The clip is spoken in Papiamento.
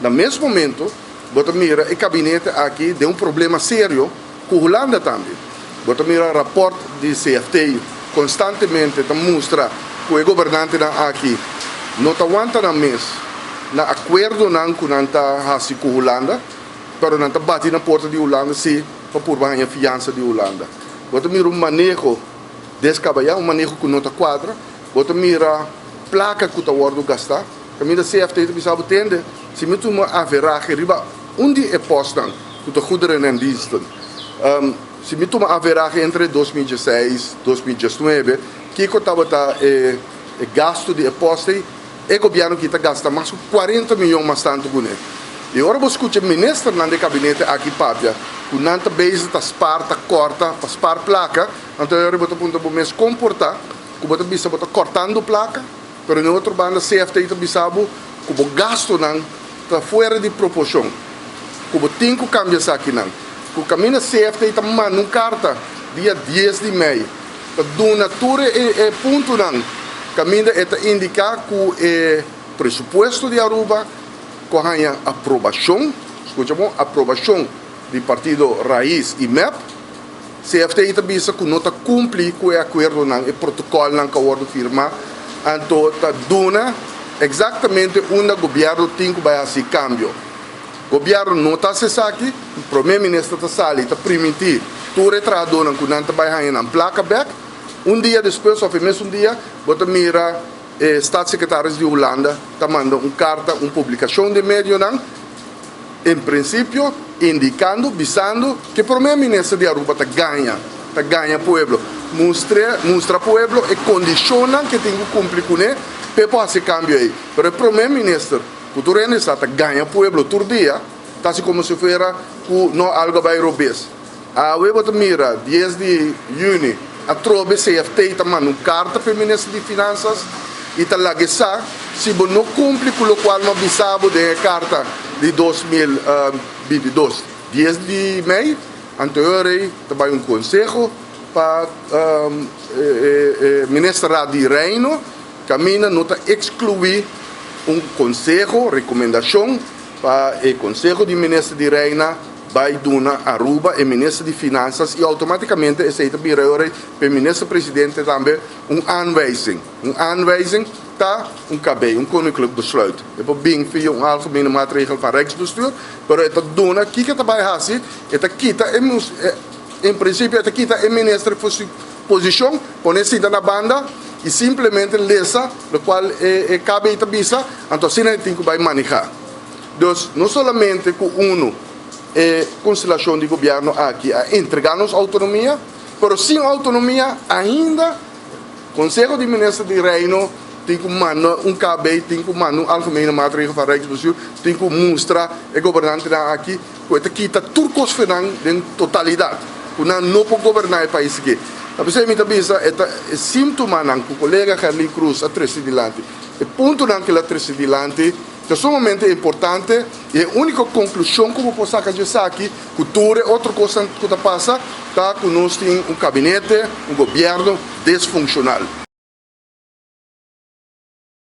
Na mes momento bo ta mira e kabinete aki den un problema serio ku Hulanda tambe. Bo ta mira rapòrt di CFT konstantemente ta mustra ku e gobernantenan aki no ta wanta nan mes na akuerdonan ku nan ta hasi ku Hulanda, pero nan ta bati na porta di Hulanda si pa purba haña fiansa di Hulanda. Bo ta mira un maneho deskabayá, un maneho ku no ta kuadra. Bo ta mira plaka ku ta wòrdu gastá. Kaminda CFT ta bisa bo tende, si mi tuma averahe riba un di e pòstnan ku ta goederen en diensten, si mi tuma averahe entre 2016, 2019, kiko tabata e gastu di e pòst ei, e gobièrnu aki ta gasta mas ku 40 miyon mas tantu kuné. I ora bo skucha ministernan di e kabinete aki papia ku nan ta bezig ta spar, ta kòrta pa spar plaka, anto e ora bo ta puntra bo mes kon por ta ku bo ta bisa bo ta kòrtando plaka? Pero na e otro banda CFT ta bisa bo ku bo gastunan ta fuera di proporshon, ku bo tin ku kambia esakinan. Ku kaminda CFT ta manda un karta dia 10 di mei ta duna tur e puntonan kaminda e ta indiká ku e presupuesto di Aruba ku a haña aprobashon, skucha bon, aprobashon di partido Raiz i mep. CFTI ta bisa ku no ta kumpli ku e akuerdonan, e protokòlnan ku a wòrdu firmá, anto ta duna eksaktamente unda gobièrnu tin ku bai hasi kambio. Gobièrnu no ta hasi esaki, Promé Minister ta sali ta primintí tur e trahadónan ku nan ta bai haña nan plaka bèk. Un dia despues òf e mesun dia bo ta mira e Staatssecretaris di Hulanda ta manda un karta, un publikashon den medionan, En principio indicando, bisando cu Prome Minister di Aruba ta gaña, ta gaña pueblo. Mustre, mustra pueblo e condicionnan cu e tin cu cumpli cune p'e por haci e cambio ey. Pero e Prome Minister cu tur hende sa ta gaña pueblo tur dia, ta haci como si fuera cu no algo a bay robes. Awe bo ta mira 10 di juni atrobe CFT ta manda un karta pa e minister di Finansas i ta laga e sa si bo no kumpli ku lokual no a bisa bo den e karta di 2022. 10 di mei anto e ora ei ta bai un konseho pa e ministerraad di Reino kaminda no ta ekskluí un konseho, rekomendashon, pa e konseho di minister di Reina Bai duna Aruba e minister di Finansas y automaticamente esey ta bira ora p'e minister presidente tambe un aanwijzing. Un aanwijzing ta un KB, un Koninklijk Besluit. E por bin via un Algemene Maatregel van Rijksbestuur, pero e ta duna kiko e ta bai haci, e ta kita e en principio e ta kita e minister for su posicion, pone sinta na banda y simplemente lesa locual e KB ta bisa, anto asina e tin cu bai maneha. Dus, no solamente ku unu e konstelashon di gobièrnu aki a entregá nos outonomia, pero sin outonomia ainda Konseho di Minister di Reino tin ku manda un KB, tin ku manda un Algemene Maatregel van Rijksbestuur, tin ku mustra e gobernantenan aki ku e ta kita tur kos for nan den totalidat, ku nan no por goberná e pais aki. Ta p'esei mi ta bisa e ta e símtomanan ku kolega Gerlin Cruz a trese dilanti, e puntonan ku el a trese dilanti, Ta sumamente importante y e unico conclusion cu bo por saca dje esaki, cu tur e otro cosnan cu ta pasa, ta cu nos tin un cabinete, un gobierno desfuncional.